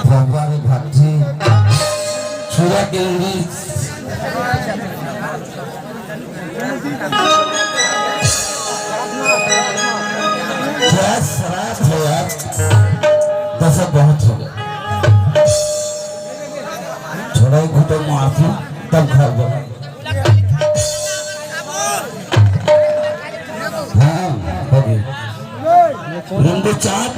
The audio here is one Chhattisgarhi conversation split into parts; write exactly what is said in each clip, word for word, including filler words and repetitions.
भगवान भाजी, चूड़ा के लिए क्या शराब है यार, दशा बहुत हो गया। थोड़ा ही घुटो माफी, तब खा जाओ। हाँ, हो गई। रंगू चाट।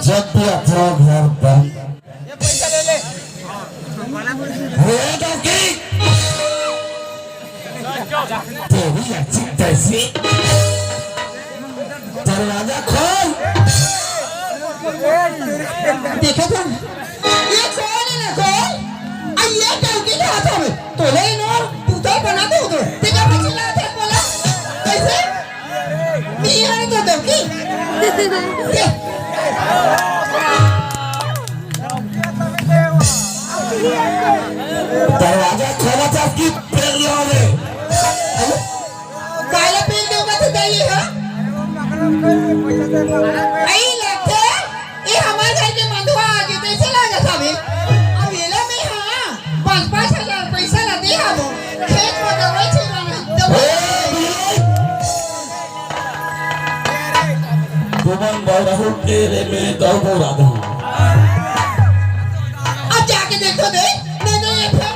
जब भी अपना घर बंद। अरे डौकी, तेरी अच्छी तैसी, दरवाजा खोल। देखा था, ये खोल ना खोल, आ ये डौकी के हाथ में तोले इनो पुतल बना दे उधर। ते का चिल्लात हस बोला? कैसे? मी हर तो डौकी। ये। दरवाजा खोला था कि पेल लो रे। काला पेल दे उगा तो दई है। आई लगते, ये हमारे घर के मंदुआ आगे कैसे लागा था बे? अब ये लो मैं हाँ, पाँच पाँच हजार पैसा ला दे हम। खेत में दवाई छिड़काना, दवाई। तुमन बौराहू के रे में दौ बौरा दो। अब जाके देखो दे, नहीं तो ये फिर